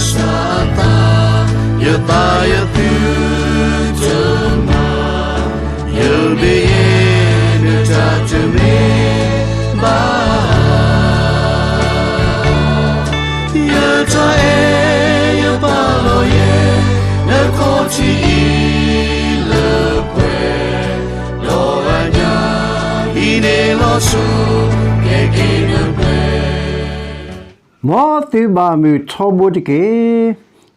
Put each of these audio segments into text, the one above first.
စၢ်အသး, ယသးယသုတမၤ, ယမ့ၢ်ယဲ နတၢ်တမ့ၢ်ဘၣ်. ယတၢ်အဲၣ်ယပာ်လီၤယဲ နခီၣ်ထံးအံၤလၢပှဲၤ, ဒီးအညၣ်အံၤန့ၣ်လီၤစိၤ ကဲက့ၤနပှဲၤ. မ်သုဘၣ်မုာ်ထီဘိတက့ၢ်.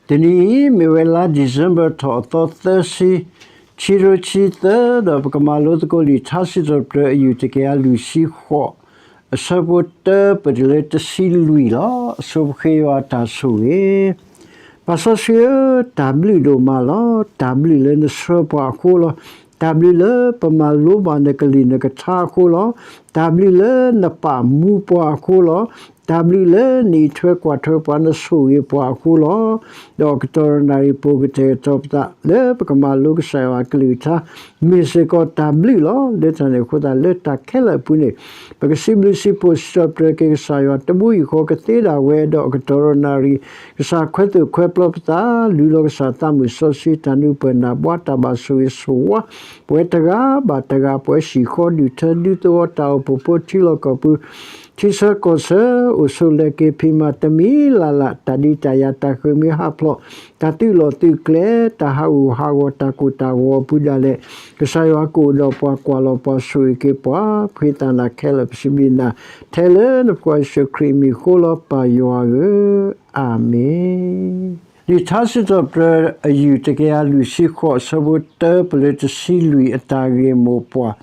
တနံၤအံၤ မ့ၢ်ဝဲလါ December ထီၣ်အသီသၢဆံ, ခံကထိခံဆံသၢ, ဒီးပကမၤလိသကိးလံာ်ထါစံးထီၣ်ပတြၢၤအယူၢ် တကယၤလွံၢ်ဆံဃိး, အဆၢဖိတၢပတုၤလၢတဆံလွံၢ်လီၤ. အဆိပဃ့ယွၤအတၢ်ဆိၣ်ဂ့ၤ. ပၢ်စီဆှံဧၢ, တၢ်ဘျုးဒိၣ်မးလီၤ. တၢ်ဘျုးလၢနဆှၢပှၤအဃိလီၤ. တၢ်ဘျုးလၢပမၤလိဘၣ်နကလုၢ်နကထါအဃိလီၤ. တၢ်ဘျုးလၢနပာ်မူပှၤအဃိလီၤ. တၢ်ဘျုးလၢနအံးထွဲကွၢ်ထွဲပှၤ နဆိၣ်ဂ့ၤပှၤအဃိလီၤ. ဒီးကတီၢ်ဒီးနၣ်ရံၣ်ပူၤ ကတဲာ်ကတီၤပသး လၢပကမၤလိကစၢ်ယွၤအကလုၢ်ကထါ မ့ၢ်စ့ၢ်ကီးတၢ်ဘျုးလီၤ. လၢတၢ်န့ၣ်အဃိသတး လၢတၢ်ခဲလၢာ်အပူၤန့ၣ် ပကစံးဘျုးစံးဖှိၣ်စံးထီၣ်ပတြၢၤက့ၤကစၢ်ယွၤ တဘိယူၢ်ဃီကသ့ဒၣ်ဝဲ ဒီးအကတီၢ်ဒီးနၣ်ရံၣ် ကစၢ်ခွဲးသိၣ်ခွဲးပျီပသး လူလီၤကစၢ်သးမုၢ်စီဆှံ တၢ်နၢ်ပၢၢ်နၢ်ဘှါ တၢ်ဘၣ်ဆိၣ်ဂ့ၤဆိၣ်ဝါ ပဝဲတဂၤဘၣ်တဂၤ ပှၤဟံၣ်ဃီဒုၣ်ထၢ ဒူသဝီ တၢ်အိၣ်ဖှိၣ်ဖိ ထံလီၢ်ကီၢ်ပူၤ ထံဆၢကီၢ်ဆၢ အိၣ်ဆိးလဲၤက့ၤဖံးမၤတမံၤလၢ်လၢ် တၢ်ဒုးတၢ်ယၤ တၢ်ဃ့ၢ်မှံဟးဖျိး တၢ်သုးလီၢ်သုးကျဲ တၢ်ဟးဂူာ်ဟးဂီၤ တၢ်ကိၢ်တၢ်ဂီၤအပူၤဒၣ်လဲာ် ကစၢ်ယွၤကအိၣ်ဒီးပှၤ ကွၢ်လီၤပှၤ ဆိၣ်ဂ့ၤက့ၤပှၤ ဖှံသးနၤခဲလၢာ်ပစံးဘျုးနၤ ထဲလၢနဖိခွါယ့ၣ်ၡူးခရံာ်အမံၤအဃိလီၤ ပၢ်ယွၤဧၢ, အၤမ့ၣ်. လံာ်ထါစံးထီၣ်ပတြၢၤအယူၢ် တကယၤလွံၢ်ဆံဃိး အဆၢဖိတၢပတုၤလၢတဆံလွံၢ် အတၢ်ဂ့ၢ်မိၢ်ပှၢ်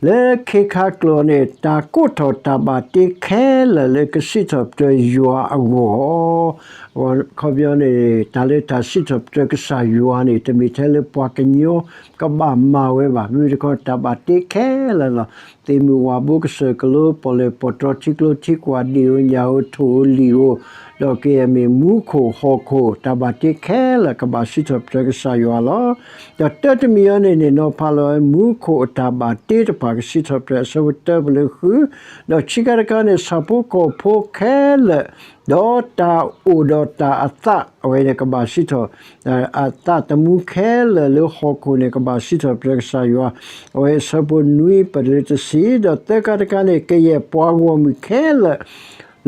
လၢခ့ခါကျိာ်န့ၣ် တၢ်ကိးထီၣ်တၢ်ဘၣ်တ့ခဲလၢာ်လၢကစံးထီၣ်ပတြၢၤယွၤအဂီၢ် အခီပညီန့ၣ် တၢ်လၢတၢ်စံးထီၣ်ပတြၢၤကစၢ်ယွၤန့ၣ် တမ့ၢ်ထဲလၢပှၤကညီကဘၣ်မၤဝဲဘၣ်. မ့ၢ်တခီ တၢ်ဘၣ်တ့ခဲလၢာ်လီၤ. သ့ၣ်မုၣ်ဝၣ်ဘိ ကစၢၢ်ကလိ ပီၣ်လဲၣ်ပီၣ်တြီ ထံကျိထံကွၢ် ဒ့ၣ်ဧိၤညၣ်ဧိၤ ထိၣ်ဧိၤလံၣ်ဧိၤ ဒီးကယဲၢ်မ့ၢ်မူခိၣ်ဟီၣ်ခိၣ် တၢ်ဘၣ်တ့ခဲလၢာ် ကဘၣ်စံးထီၣ်ပတြၢၤကစၢ်ယွၤလီၤ. ဒီးတၢတမံၤအံၤန့ၣ်န့ၣ် နီၤဖးလီၤဝဲ မူခိၣ်အတၢ်ဘၣ်တ့တဖၣ် ကစံးထီၣ်ပတြၢၤ အဆၢဖိတၢပတုၤလၢဃု, ဒီးခံခါတခါန့ၣ် ဆၣ်ဖိကီၢ်ဖိခဲလၢာ် ဒီးတၢ်အိၣ်ဒီးတၢ်အသး အဝဲန့ၣ်ကဘၣ်စံးထီၣ် အသးသမူခဲလၢာ်လၢဟီၣ်ခိၣ်န့ၣ် ကဘၣ်စံးထီၣ်ပတြၢၤကစၢ်ယွၤ, အဝဲအဆၢဖိနွံပတုၤလၢတဆံ, ဒီးသၢခါတခါန့ၣ် ကယဲၢ်ပှၤဂီၢ်မုၢ်ခဲလၢာ်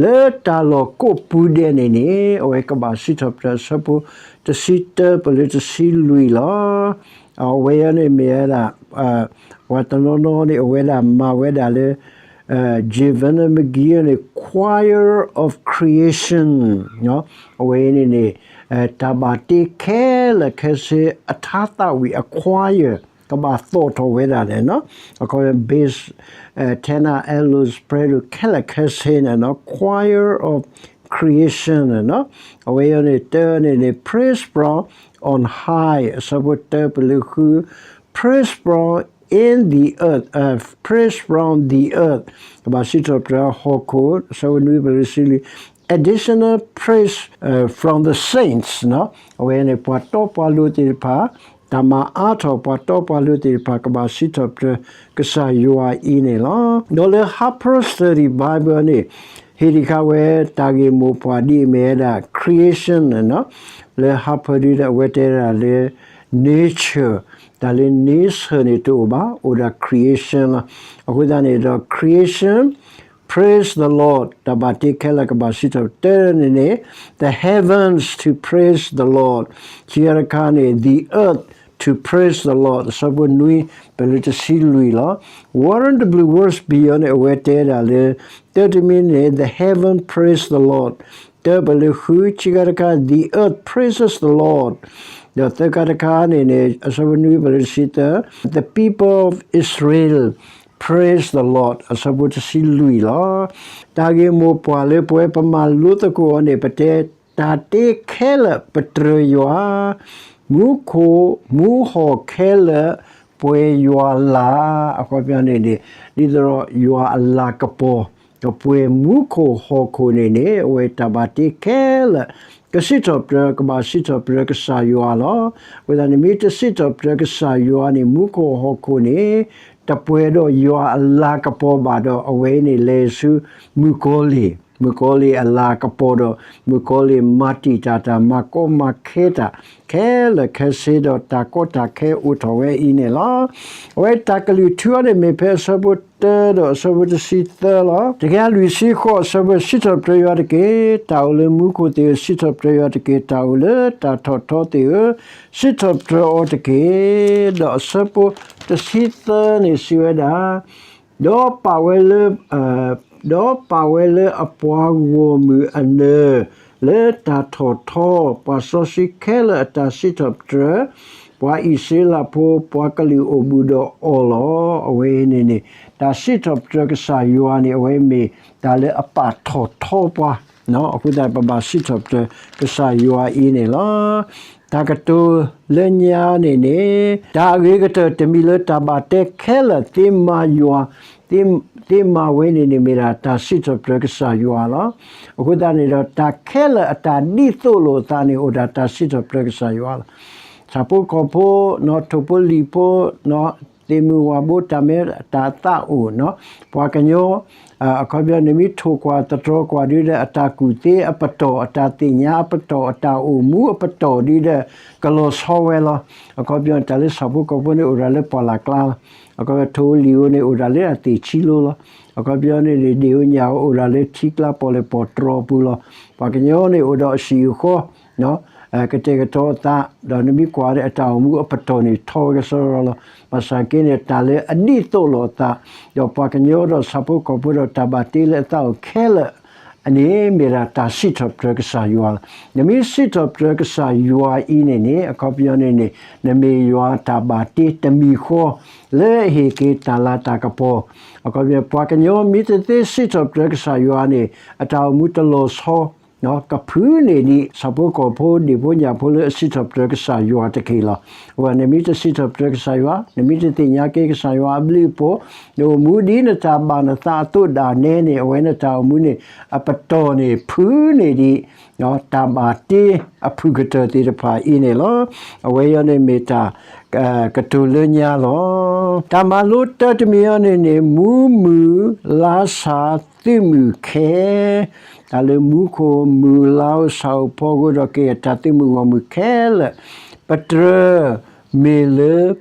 လၢတၢ်လီၢ်ကိးပူၤဒဲးန့ၣ်န့ၣ် အဝဲကဘၣ်စံးထီၣ်ပတြၢၤ အဆၢဖိတဆံတၢပတုၤလၢတဆံလွံၢ်လီၤ. အဝဲအံၤန့ၣ်မ့ၢ်ဝဲဒၣ် ပှၤတနီၤနီၤန့ၣ် အဝဲဒၣ်မၤဝဲဒၣ်လၢ Javanese မ့ၢ်ဂ့ၤန့ၣ် Choir of Creation အဝဲအံၤန့ၣ်န့ၣ် တၢ်ဘၣ်တ့ခဲလၢာ်ခဲဆ့ အထါသးဝံၣ်အ choir ကဘၣ်သီၣ်ထီၣ်ဝဲဒၣ်လဲၣ်, အခီ bass, tenor, alto, soprano ခဲလၢာ်ခဲဆ့န့ၣ် Choir of Creation အဝဲအံၤန့ၣ် တၢန့ၣ်န့ၣ် Praise from on high အဆၢဖိတၢပတုၤလၢဃု Praise from in the earth, praise from the earth ကဘၣ်စံးထီၣ်ပတြၢၤဟီၣ်ခိၣ် အဆၢဖိနွံပတုၤလၢတဆံလွံၢ် additional praise from the saints အဝဲန့ၣ် ပှၤတီပှၤလိၤသ့ၣ်တဖၣ် တၢ်မၤအါထီၣ်ပှၤတီပှၤလိၤသ့ၣ်တဖၣ် ကဘၣ်စံးထီၣ်ပတြၢၤကစၢ်ယွၤအံၤန့ၣ်လီၤ. ဒီးလၢ Harper Study Bible န့ၣ် ဟ့ၣ်ဒံးဃာ်ဝဲတၢ်ဂ့ၢ်မိၢ်ပှၢ်ဒ်အမ့ၢ်ဝဲဒၣ် creation န့ၣ်, လၢ Harper ဒ်အဝဲတဲဒၣ်လၢ nature တၢ်လၢ nature န့ၣ်တအိၣ်ဘၣ်, အိၣ်ဒၣ် creation လီၤ. အဃိသတးန့ၣ်ဒီး creation, praise the Lord တၢ်ဘၣ်တ့ခဲလၢာ်ကဘၣ်စံးထီၣ် တၢန့ၣ်န့ၣ် the heavens to praise the Lord ခံခါတခါန့ၣ် the earth to praise the Lord အဆၢဖိနွံပတုၤလၢတဆံလွံၢ်လီၤ. Warren W Wiersbe အံၤန့ၣ် အဝဲတဲဒၣ်လၢ တၢတမံၤန့ၣ် the heaven praise the Lord တၢပတုၤလၢဃု ခံခါတခါ the earth praises the Lord ဒီးသၢခါတခါန့ၣ်န့ၣ် အဆၢဖိနွံပတုၤလၢတဆံသၢ the people of Israel praise the Lord အဆၢဖိတဆံလွံၢ်လီၤ. တၢ်ဂ့ၢ်မိၢ်ပှၢ်လၢပဝဲပမၤလိသကိးအီၤန့ၣ် ပတဲ တၢ်တ့ခဲလၢာ်ပတြၢၤယွၤ, မူခိၣ်မူဟီၣ်ခဲလၢာ် ပှဲၤယွၤလၤ, အခီပညီန့ၣ်န့ၣ် ဒ်သိးဒီးယွၤအလၤကပီၤ ကပှဲၤမူခိၣ်ဟီၣ်ခိၣ်န့ၣ်န့ၣ် အဝဲတၢ်ဘၣ်တ့ခဲလၢာ် ကစံးထီၣ်ပတြၢၤ ကဘၣ်စံးထီၣ်ပတြၢၤကစၢ်ယွၤလီၤ. အဃိသတးန့ၣ် မ့ၢ်တစံးထီၣ်ပတြၢၤကစၢ်ယွၤန့ၣ် မူခိၣ်ဟီၣ်ခိၣ်န့ၣ် တပှဲၤဒီးယွၤအလၤကပီၤဘၣ်ဒီး အဝဲအံၤန့ၣ် လဲၤဆူမုၣ်ကီၤလံၢ် မုၣ်ကီၤလံၢ်အလၤကပီၤဒီး မုၣ်ကီၤလံၢ်မၤတံာ်တာ်တၢ် မၤကီမၤခဲတၢ် ခဲလၢာ်ခဲဆ့ဒီး တၢ်ကီတၢ်ခဲအိၣ်ထီၣ်ဝဲအံၤန့ၣ်လီၤ. အဝဲတၢ်ကလုၢ်ထူအံၤန့ၣ် မ့ၢ်ဖဲအဆၢဖိတၢဒီးအဆၢဖိတဆံသၢလီၤ. တကယၤလွံၢ်ဆံဃိးအဆၢဖိ စံးထီၣ်ပတြၢၤယွၤတက့ၢ်. တၢ်အိၣ်လၢမူခိၣ်သ့ၣ်ဧၢ, စံးထီၣ်ပတြၢၤယွၤတက့ၢ်. တၢ်အိၣ်လၢတၢ်ထီၣ်ထီသ့ၣ်ဧၢ, စံးထီၣ်ပတြၢၤအီၤတက့ၢ်. ဒီးအဆၢဖိတဆံသၢန့ၣ်စံးဝဲဒၣ် ဒီးပာ်ဝဲလၢ ဒီးပာ်ဝဲလၢအပှၤဂီၢ်မုၢ်အနၢၤ လၢတၢ်ထီၣ်ထီ, ပှၤစီဆှံခဲလၢာ်အတၢ်စံးထီၣ်ပတြၢၤ, ပှၤအံၣ်စရ့လးဖိ ပှၤကလုာ်အိၣ်ဘူးဒီးအီၤလီၤ. အဝဲအံၤန့ၣ်န့ၣ် တၢ်စံးထီၣ်ပတြၢၤကစၢ်ယွၤန့ၣ် အဝဲမ့ၢ်တၢ်လၢအပာ်ထီၣ်ထီပှၤ, အဃိသတး ပဘၣ်စံးထီၣ်ပတြၢၤကစၢ်ယွၤအံၤန့ၣ်လီၤ. တၢ်ကတိၤလၢညါန့ၣ်န့ၣ် တၢ်အဂ့ၤကတၢၢ်တမံၤလၢတၢ်ဘၣ်တဲခဲလၢာ်သ့မၤယွၤ, သ့, သ့မၤဝဲန့ၣ်န့ၣ် မ့ၢ်ဒၣ်တၢ်စံးထီၣ်ပတြၢၤကစၢ်ယွၤလီၤ. အဃိသတးန့ၣ်ဒီး တၢ်ခဲလၢာ်အတၢ်ဒ်သိးလိာ်အသးန့ၣ် အိၣ်ဒၣ်တၢ်စံးထီၣ်ပတြၢၤကစၢ်ယွၤလီၤ. ဆၣ်ဖိကီၢ်ဖိ, ထိၣ်ဖိလံၣ်ဖိ, သ့ၣ်မုၢ်ဝၣ်ဘိ တၢ်မ့ၢ်တၢ်သးအိၣ်, ပှၤကညီ အခီပညီ နမ့ၢ်ထိၣ်ကွၢ်သတြီၤကွၢ်ဒ်ဒီး အတၢ်ကူၣ်သ့အပတီၢ်, အတၢ်သ့ၣ်ညါအပတီၢ်, အတၢ်အိၣ်မူအပတီၢ်ဒ်ဒီး ကလီၤဆီဝဲလီၤ. အခီပညီ တၢ်လၢဆၣ်ဖိကီၢ်ဖိန့ၣ် အိၣ်ဒၣ်လၢပှၢ်လၢ်ကျါလီၤ. အခီပညီ ထိၣ်ဧိၤလံၣ်ဧိၤန့ၣ် အိၣ်ဒၣ်လၢအသ့ၣ်ဆံလိလီၤ. အခီပညီန့ၣ်န့ၣ် ဒ့ၣ်ဧိၤညၣ်ဧိၤ အိၣ်ဒၣ်လၢထံကျါပီၣ်လဲၣ်ပီၣ်တြီၤပူၤလီၤ. ပှၤကညီန့ၣ် အိၣ်ဒီးအဟံၣ်အဃီ ကတဲာ်ကတီၤအသး, ဒီးနမ့ၢ်ကွၢ်ဒီး အတၢ်အိၣ်မူအပတီၢ်န့ၣ် ထီဝဲကစီဒီလီၤ. ဘၣ်ဆၣ်က့န့ၣ် တၢ်လၢအဒ်သိးလိာ်အသး, ဒီးပှၤကညီဒီးဆၣ်ဖိကီၢ်ဖိဒီး တၢ်ဘၣ်တ့လၢအသးအိၣ်ခဲလၢာ် အန့ၣ်မ့ၢ်ဒၣ်တၢ်စံးထီၣ်ပတြၢၤကစၢ်ယွၤလီၤ. နမ့ၢ်စံးထီၣ်ပတြၢၤကစၢ်ယွၤအံၤန့ၣ်န့ၣ် အခီပညီန့ၣ်န့ၣ် နမ့ၢ်ယွၤတၢ်ဘၣ်တ့တမံၤဃီ လၢအဟ့ၣ်က့ၤတၢ်လၤတၢ်ကပီၤ. အခီပညီ ပှၤကညီမ့ၢ်တသ့စံးထီၣ်ပတြၢၤကစၢ်ယွၤန့ၣ် အတၢ်အိၣ်မူတလီၤဆီ ကဖုးန့ၢ်ဒံး ဆၣ်ဖိကီၢ်ဖိ ဒ့ၣ်ဖိညၣ်ဖိလၢအစံးထီၣ်ပတြၢၤကစၢ်ယွၤတက့ၢ်လီၤ. အဝဲ နမ့ၢ်တစံးထီၣ်ပတြၢၤကစၢ်ယွၤ, နမ့ၢ်တသ့ၣ်ညါက့ၤကစၢ်ယွၤအဘျုးအဖှိၣ်, နအိၣ်မူဒ်နတၢ်ဘၣ်နသးအသိးဒၣ်နဲန့ၣ် အဝဲနတၢ်အိၣ်မူန့ၣ် အပတီၢ်န့ၣ် ဖုးန့ၢ်ဒံး တၢ်ဘၣ်တ့အဖုၣ်ကတၢၢ်သ့ၣ်တဖၣ်အံၤန့ၣ်လီၤ. အဝဲအံၤန့ၣ်မ့ၢ်တၢ် ကတိၤလၢညါလီၤ. တၢ်မၤလိတၢတမံၤအံၤန့ၣ်န့ၣ် မူမုၢ်လါဆၣ်သုးမုၢ်ခဲ, တၢ်လၢမူခိၣ်မုၢ်လါအိၣ်ဆၣ်အိၣ်ဖီအဃိဒီး ကဲတၢ်သုးမုၢ်ဂီၢ်မုၢ်ခဲလၢာ် ပတြၢၤမ့ၢ်လၢ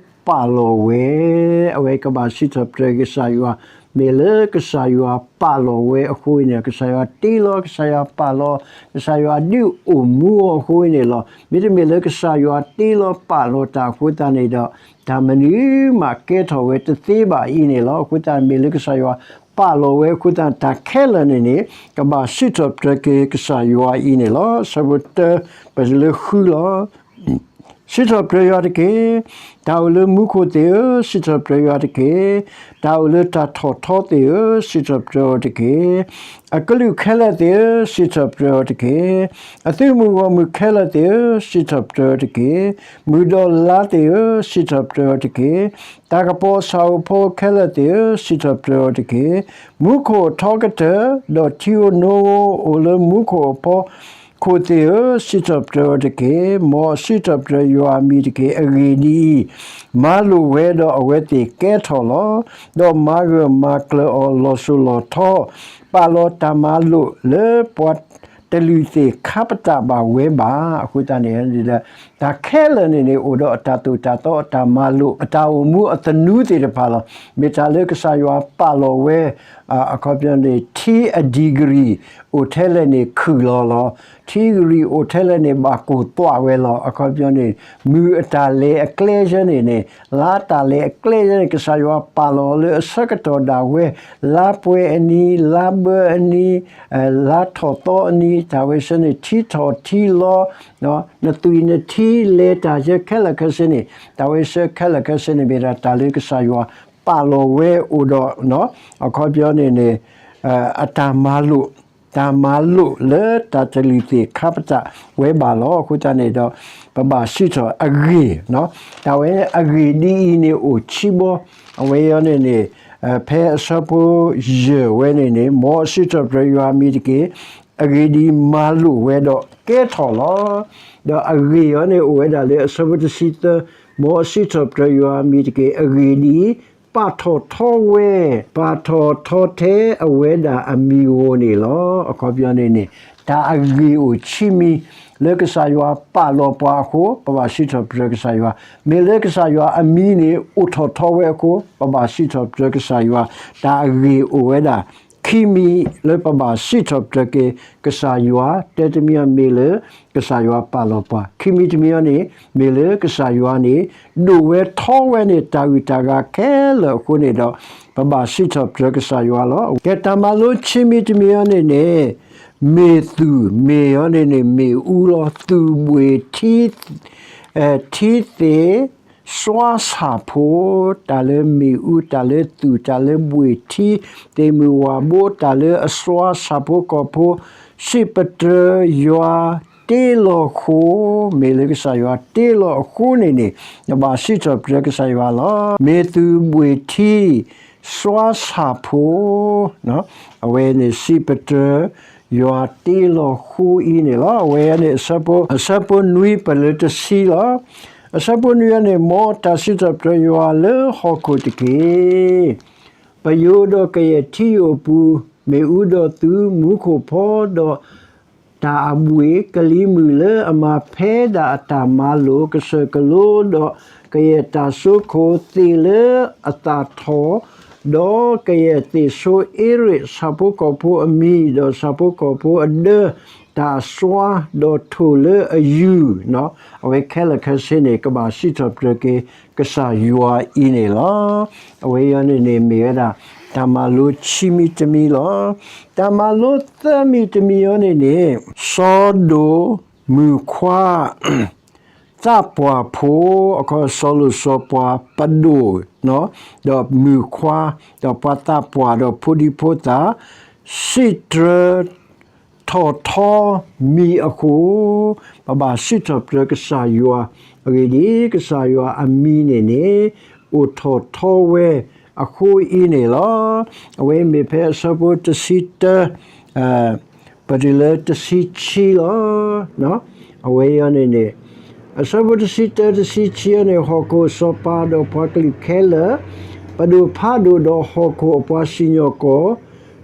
ပာ်လီၤဝဲ, အဝဲကဘၣ်စံးထီၣ်ပတြၢၤကစၢ်ယွၤ, မ့ၢ်လၢကစၢ်ယွၤပာ်လီၤဝဲအဃိန့ၣ် ကစၢ်ယွၤတ့လီၤ, ကစၢ်ယွၤပာ်လီၤ, ကစၢ်ယွၤဒုးအိၣ်မူအီၤအဃိန့ၣ်လီၤ. မ့တမ့ၢ်လၢကစၢ်ယွၤတ့လီၤပာ်လီၤတၢ်အဃိသတးန့ၣ်ဒီး တၢ်မနုၤမးကဲထီၣ်ဝဲတသ့ဘၣ်အံၤန့ၣ်လီၤ. အဃိသတးမ့ၢ်လၢကစၢ်ယွၤပာ်လီၤဝဲအဃိသတး တၢ်ခဲလၢာ်န့ၣ်န့ၣ် ကဘၣ်စံးထီၣ်ပတြၢၤက့ၤကစၢ်ယွၤအံၤန့ၣ်လီၤ. ဆၢဖိတၢ ပတုၤလၢဃုလီၤ. စံးထီၣ်ပတြၢၤယွၤတက့ၢ်. တၢ်အိၣ်လၢမူခိၣ်သ့ၣ်ဧၢ, စံးထီၣ်ပတြၢၤယွၤတက့ၢ်. တၢ်အိၣ်လၢတၢ်ထီၣ်ထီသ့ၣ်ဧၢ, စံးထီၣ်ပတြၢၤအီၤတက့ၢ်. အကလုာ်ခဲလၢာ်သ့ၣ်ဧၢ, စံးထီၣ်ပတြၢၤအီၤတက့ၢ်. အသုးမုၢ်ဂီၢ်မုၢ်ခဲလၢာ်သ့ၣ်ဧၢ, စံးထီၣ်ပတြၢၤအီၤတက့ၢ်. မုၢ်ဒီးလါသ့ၣ်ဧၢ, စံးထီၣ်ပတြၢၤအီၤတက့ၢ်. တၢ်ကပီၤဆၣ်ဧိၤဖီခဲလၢာ်သ့ၣ်ဧၢ, စံးထီၣ်ပတြၢၤအီၤတက့ၢ်. မူခိၣ်အထီကတၢၢ်, ဒီးထံဧိၤနိဧိၤအိၣ်လၢမူခိၣ်အဖီခိၣ်သ့ၣ်ဧၢ, စံးထီၣ်ပတြၢၤအီၤတက့ၢ်. မ်အစံးထီၣ်ပတြၢၤယွၤအမံၤတက့ၢ်. အဂ့ၢ်ဒ်အံၤ, မၤလိာ်ဝဲဒီးအဝဲသ့ၣ်ကဲထီၣ်လီၤ. ဒီးမၤဂၢၢ်မၤကျၢၤအီၤလီၤစိၤလီၤထီ, ပာ်လီၤတၢ်မၤလိာ်လၢပှၤတလုၢ်သ့ၣ်ခါပတာ်ဘၣ်ဝဲဘၣ်. အဃိသတးန့ၣ် တၢ်ခဲလၢာ်န့ၣ်န့ၣ် အိၣ်ဒီးအတၢ်သိၣ်တၢ်သီ အတၢ်မၤလိာ် အတၢ်အိၣ်မူအသနူသ့ၣ်တဖၣ်လီၤ. မ့ၢ်တၢ်လၢကစၢ်ယွၤပာ်လီၤဝဲ အခီပညီန့ၣ် ထံအ degree အိၣ်ထဲလဲၣ်န့ၣ်ခုၣ်လီၤလီၤ. ထံ degree အိၣ်ထဲလဲၣ်န့ၣ် ဘၣ်ကိၢ်သွးဝဲလီၤ. အခီပညီန့ၣ် မုၢ်အတၢ်လဲၤအကျဲဆၢန့ၣ်န့ၣ် လါတၢ်လဲၤအကျဲဆၢန့ၣ် ကစၢ်ယွၤပာ်လီၤလၢအဆၢကတီၢ်ဒၣ်ဝဲ လါပှဲၤအနံၤ, လါဘၢအနံၤ, လါထီၣ်သီအနံၤ, တၢ်ဝဲဆၢန့ၣ် ထံထီၣ်ထံလီၤ, နသွံၣ်နထံလဲၤတၢ်ဆၢခဲလၢာ်ခဲဆ့န့ၣ် တၢ်ဝဲဆၢခဲလၢာ်ခဲဆ့န့ၣ် မ့ၢ်ဒၣ်တၢ်လၢကစၢ်ယွၤပာ်လီၤဝဲအိၣ်ဒီး အခီပညီန့ၣ်န့ၣ် အတၢ်မၤလိာ်, တၢ်မၤလိာ်လၢတၢ်တလုၢ်သ့ၣ်ခါပတာ်ဝဲဘၣ်လီၤ. အဃိသတးန့ၣ်ဒီး ပဘၣ်စံးထီၣ်အဂ့ၢ်, တၢ်ဝဲအဂ့ၢ်ဒ်အံၤန့ၣ်အိၣ်ခံဘီ, အဝဲအံၤန့ၣ်န့ၣ် ဖဲအဆၢဖိယဲၢ်ဝဲန့ၣ်န့ၣ် မ်အစံးထီၣ်ပတြၢၤယွၤအမံၤတက့ၢ်. အဂ့ၢ်ဒ်အံၤ, မၤလိာ်ဝဲဒီးကဲထီၣ်လီၤ. ဒီးအဂ့ၢ်အံၤန့ၣ် အိၣ်ဝဲဒၣ်လၢအဆၢဖိတဆံသၢ, မ်အစံးထီၣ်ပတြၢၤယွၤအမံၤတက့ၢ်. အဂ့ၢ်ဒ်အံၤ, ပာ်ထီၣ်ထီဝဲ, ပာ်ထီၣ်ထီထဲအဝဲဒၣ်အမံၤဧိၤန့ၣ်လီၤ. အခီပညီန့ၣ်န့ၣ် တၢ်အဂ့ၢ်အိၣ်ဆံမံၤ လၢကစၢ်ယွၤပာ်လီၤပှၤအဃိ ပဘၣ်စံးထီၣ်ပတြၢၤကစၢ်ယွၤ, မ့ၢ်လၢကစၢ်ယွၤအမံၤန့ၣ် အိၣ်ထီၣ်ထီဝဲအဃိ ပဘၣ်စံးထီၣ်ပတြၢၤကစၢ်ယွၤ, တၢ်အဂ့ၢ်အိၣ်ဝဲဒၣ် ခံမံၤလၢပဘၣ်စံးထီၣ်ပတြၢၤက့ၤကစၢ်ယွၤ, တၢတမံၤအံၤမ့ၢ်လၢ ကစၢ်ယွၤပာ်လီၤပှၤ, ခံမံၤတမံၤအံၤန့ၣ် မ့ၢ်လၢကစၢ်ယွၤန့ၣ် ဒိၣ်ဝဲထီဝဲန့ၣ် တၢ်ဂုၤတၢ်ဂၤခဲလၢာ်အဃိန့ၣ်ဒီး ပဘၣ်စံးထီၣ်ပတြၢၤကစၢ်ယွၤလီၤ. ကဲ တၢ်မၤလိခံမံၤတမံၤအံၤန့ၣ်န့ၣ် မ့ၢ်သူၣ်, မ့ၢ်အံၤန့ၣ်န့ၣ် မ့ၣ်အူလီၤ, သူၣ်ဘှ့ၣ်ထံ ထံသ့ၣ် စွါဆၣ်ဖိ, တၢ်လၢမ့ၣ်အူ, တၢ်လၢသူၣ်, တၢ်လၢဘှ့ၣ်ထံ, သ့ၣ်မုၢ်ဝၣ်ဘိ, တၢ်လၢအစွါဆၣ်ဖိကီၢ်ဖိ, စံးပတြၢၤယွၤတ့လီၤဃိ, မ့ၢ်လၢကစၢ်ယွၤတ့လီၤအဃိန့ၣ်န့ၣ် နဘၣ်စံးထီၣ်ပတြၢၤကစၢ်ယွၤလီၤ. မ့ၢ်သူၣ်ဘှ့ၣ်ထံ စွါဆၣ်ဖိ အဝဲန့ၣ်စံးပတြၢၤ ယွၤတ့လီၤဃိအံၤန့ၣ်လီၤ. အဝဲန့ၣ် အဆၢဖိနွံ ပလၢတဆံလီၤ. အဆၢဖိနွံအံၤန့ၣ် မ်တၢ်စံးထီၣ်ပတြၢၤယွၤလၢဟီၣ်ခိၣ်တက့ၢ်. ပယိၤဒီးကယဲၢ်ထံယိာ်အပူၤ, မ့ၣ်အူဒီးသူ, မူခိၣ်ဖီဒီး တၢ်အဘှ့ၣ်, ကလံၤမုၢ်လၢအမၤဖဲဒၣ်အတၢ်မၤလိာ်, ကစၢၢ်ကလိဒီး ကယဲၢ်တၢ်စိခိၣ်သ့ၣ်လၢအသၣ်ထီၣ်, ဒီးကယဲၢ်သ့ၣ်ဆိအ့ရ့း, ဆၣ်ဖိကီၢ်ဖိအမံၤ, ဒီးဆၣ်ဖိကီၢ်ဖိအဒၢ, တၢ်အစွါ, ဒီးထိၣ်လၢအယူၢ်, အဝဲခဲလၢာ်ခဲဆ့န့ၣ် ကဘၣ်စံးထီၣ်ပတြၢၤက့ၤကစၢ်ယွၤအံၤန့ၣ်လီၤ. အဝဲအံၤန့ၣ်န့ၣ်မ့ၢ်ဝဲဒၣ် တၢ်မၤလိခံမံၤတမံၤလီၤ. တၢ်မၤလိသၢမံၤတမံၤအံၤန့ၣ်န့ၣ် စီၤဒိၣ်, မုၣ်ခွါ, သးပှၢ်ဖိ, အခီစီၤလိၤစီၤပၤ, ပဒိၣ်, ဒီးမုၣ်ခွါ, ဒီးပှၤသးပှၢ်, ဒီးဖိဒံဖိသၣ်, စံးတြၢၤ ထီၣ်ထီမံၤအဃိ, ပဘၣ်စံးထီၣ်ပတြၢၤကစၢ်ယွၤ, အဂ့ၢ်ဒ်အံၤ, ကစၢ်ယွၤအမံၤန့ၣ်န့ၣ် အိၣ်ထီၣ်ထီဝဲအဃိအံၤန့ၣ်လီၤ. အဝဲမ့ၢ်ဖဲအဆၢဖိတဆံတၢ, ပတုၤလၢတဆံခံလီၤ. အဝဲအံၤန့ၣ်န့ၣ် အဆၢဖိတဆံတၢ တဆံခံအံၤန့ၣ် ဟီၣ်ခိၣ်စီၤပၤဒီးပှၤကလုာ်ခဲလၢာ်, ပဒိၣ်ဖးဒိၣ်ဒီးဟီၣ်ခိၣ်အပှၤစံၣ်ညီၣ်ကွီၢ်,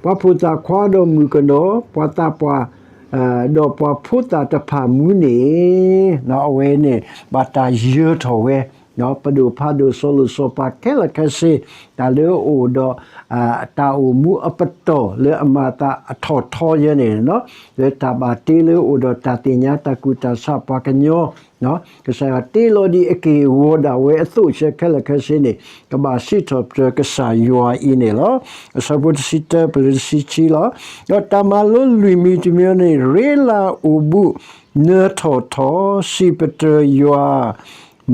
ပှၤဖိသၣ်ခွါဒီးမုၣ်ကနီၤ, ပှၤသးပှၢ်, ဒီးပှၤဖိသၣ်တဖၣ်မူန့ၣ်, အဝဲန့ၣ် ဘၣ်တၢ်ယၢၤထီၣ်ဝဲ ပဒိၣ်ဖးဒိၣ်စီၤလိၤစီၤပၤခဲလၢာ်ခဲဆ့, တၢ်လၢအအိၣ်ဒီး တၢ်အိၣ်မူအပတီၢ်လၢအမၤအသးအထီၣ်ထီယဲန့ၣ်, လၢတၢ်ဘၣ်တ့လၢအအိၣ်ဒီးတၢ်သ့ၣ်ညါတၢ်ကူၣ်တၢ်ဆးပှၤကညီ, ကစၢ်ယွၤတ့လီၤဒံးအက့ၢ်အဂီၤဒၣ်ဝဲအသိးဆဲခဲလၢာ်ခဲဆ့န့ၣ် ကဘၣ်စံးထီၣ်ပတြၢၤကစၢ်ယွၤအံၤန့ၣ်လီၤ. အဆၢဖိတဆံတၢ ပတုၤလၢတဆံခံလီၤ. ဒီးတၢ်မၤလိလွံၢ်မံၤတမံၤန့ၣ် ရ့လးအိၣ်ဘူး နၢၤထီၣ်ထီ, စံးပတြၢၤယွၤ,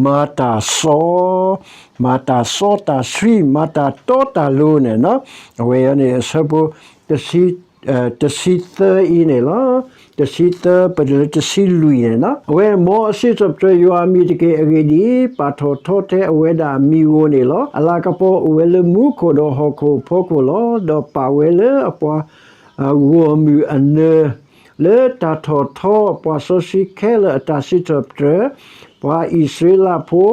မၤတၢ်စီ, မၤတၢ်စီတၢ်ဆှံ, မၤတၢ်တီတၢ်လိၤန့ၣ်, အဝဲအံၤန့ၣ် အဆၢဖိ တဆံသၢအံၤန့ၣ်လီၤ. တဆံသၢ ပတုၤလၢတဆံလွံၢ်န့ၣ်, အဝဲမ်အစံးထီၣ်ပတြၢၤယွၤအမံၤတက့ၢ်. အဂ့ၢ်ဒ်အံၤ, ပာ်ထီၣ်ထီထဲအဝဲဒၣ်အမံၤဧိၤန့ၣ်လီၤ. အလၤကပီၤအိၣ်ဝဲလၢမူခိၣ်ဒီးဟီၣ်ခိၣ်အဖီခိၣ်လီၤ. ဒီးပာ်ဝဲလၢအပှၤဂီၢ်မုၢ်အနၢၤ လၢတၢ်ထီၣ်ထီ, ပှၤစီဆှံခဲလၢာ်အတၢ်စံးထီၣ်ပတြၢၤ, ပှၤအံၣ်စရ့လးဖိ,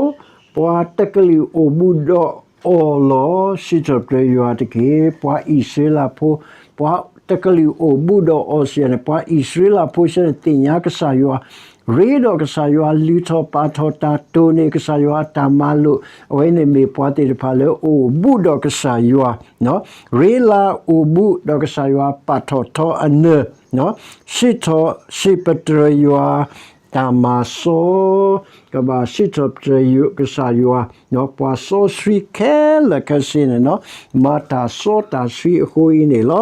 ပှၤတကလုာ်အိၣ်ဘူးဒီးအီၤလီၤ. စံးထီၣ်ပတြၢၤယွၤတက့ၢ်. ပှၤအံၣ်စရ့လးဖိ, ပှၤတကလုာ်အိၣ်ဘူးဒီးအီၤစံးန့ၣ်, ပှၤအံၣ်စရ့လးဖိစ့ၢ်န့ၣ် သ့ၣ်ညါကစၢ်ယွၤ, ရ့ဒီးကစၢ်ယွၤ, လုၢ်ထီၣ်ပာ်ထီၣ်တၢ်တိၢ်န့ၢ်ကစၢ်ယွၤအတၢ်မၤလိာ်, အဝဲန့ၣ်မ့ၢ်ပှၤသ့ၣ်တဖၣ်လၢအိၣ်ဘူးဒီးကစၢ်ယွၤ, ရ့လးအိၣ်ဘူးဒီးကစၢ်ယွၤ ပာ်ထီၣ်ထီအနၢၤ, စံးထီၣ်စံးပတြၢၤယွၤ, တၢ်မၤစီ, ကဘၣ်စံးထီၣ်ပတြၢၤကစၢ်ယွၤ, ပှၤစီဆှံခဲလၢာ်ခဲဆ့န့ၣ်, မၤတၢ်စီတၢ်ဆှံအဃိအံၤန့ၣ်လီၤ.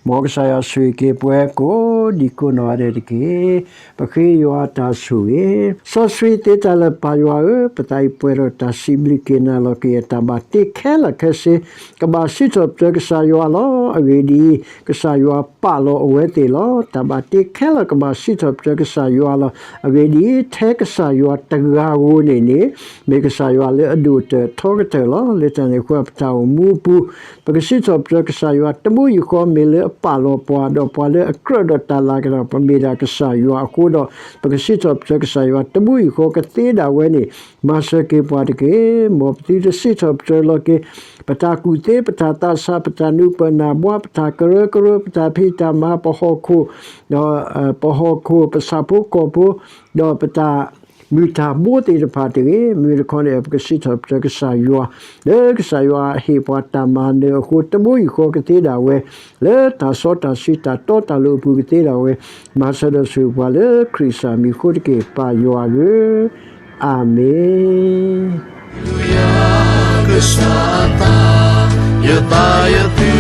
မ်ကစၢ်ယွၤဆိၣ်ဂ့ၤက့ၤပှၤကိးဒံကိးနီၢ်ဂၤဒဲးတက့ၢ်. ပဃ့ယွၤတၢ်ဆိၣ်ဂ့ၤ, စီဆှံသ့တၢ်လၢပၢ်ယွၤဧၢ, ပသးအံၤပှဲၤဒီးတၢ်စံးဘျုးက့ၤနၤလီၤ. ကယဲၢ်တၢ်ဘၣ်တ့ခဲလၢာ်ခဲဆ့ ကဘၣ်စံးထီၣ်ပတြၢၤကစၢ်ယွၤလီၤ. အဂ့ၢ်ဒ်အံၤ, ကစၢ်ယွၤပာ်လီၤအဝဲသ့ၣ်လီၤ. တၢ်ဘၣ်တ့ခဲလၢာ်ကဘၣ်စံးထီၣ်ပတြၢၤကစၢ်ယွၤလီၤ. အဂ့ၢ်ဒ်အံၤ, ထဲကစၢ်ယွၤတ ဂၤဧိၤန့ၣ်န့ၣ် မ့ၢ်ကစၢ်ယွၤလၢအဒိၣ်ကတၢၢ်ထီကတၢၢ်လီၤ. လၢတၢ်န့ၣ်အဃိ ပတၢ်အိၣ်မူအပူၤ ပကစံးထီၣ်ပတြၢၤကစၢ်ယွၤတဘိယူၢ်ဃီ မ့ၢ်လၢအပာ်လီၤပှၤ ဒီးပှၤလၢအကြၢးဒီးတၢ်လၤကဒီး ပမ့ၢ်ဒၣ်ကစၢ်ယွၤအဃိဒီး ပကစံးထီၣ်ပတြၢၤကစၢ်ယွၤတဘိယူၢ်ဃီကသ့ဒၣ်ဝဲန့ၣ် မၤစၢၤက့ၤပှၤတက့ၢ်. မ်ပသုတစံးထီၣ်ပတြၢၤလီၤက့ၤ ပတၢ်ကူၣ်သ့ ပတၢ်သးဆး ပတၢ်နူၤပၢၢ်နၢ်ဘှါ ပတၢ်ကရၢကရိ ပတၢ်ဖံးတၢ်မၤ ပဟီၣ်ခိၣ် ဒီး ပဟီၣ်ခိၣ် ပဆၣ်ဖိကီၢ်ဖိ ဒီးပတၢ်မုၢ်တၢ်ဘိသ့ၣ်တဖၣ်တဂ့ၤ. မ့မ့ၢ်တခီန့ၣ် ပကစံးထီၣ်ပတြၢၤကစၢ်ယွၤ လၢကစၢ်ယွၤဟ့ၣ်ပှၤတၢ်မၤနၢၤအဃိ တဘိယူၢ်ဃီကသ့ဒၣ်ဝဲ လၢတၢ်စီတၢ်ဆှံတၢ်တီတၢ်လိၤအပူၤကသ့ဒၣ်ဝဲ မၤစၢၤဒီးဆိၣ်ဂ့ၤပှၤလၢခရံာ်ကစၢ်မံၤအဃိတက့ၢ် ပၢ်ယွၤဧၢ, အၤမ့ၣ်. ကစၢ်အသး ယသးယသု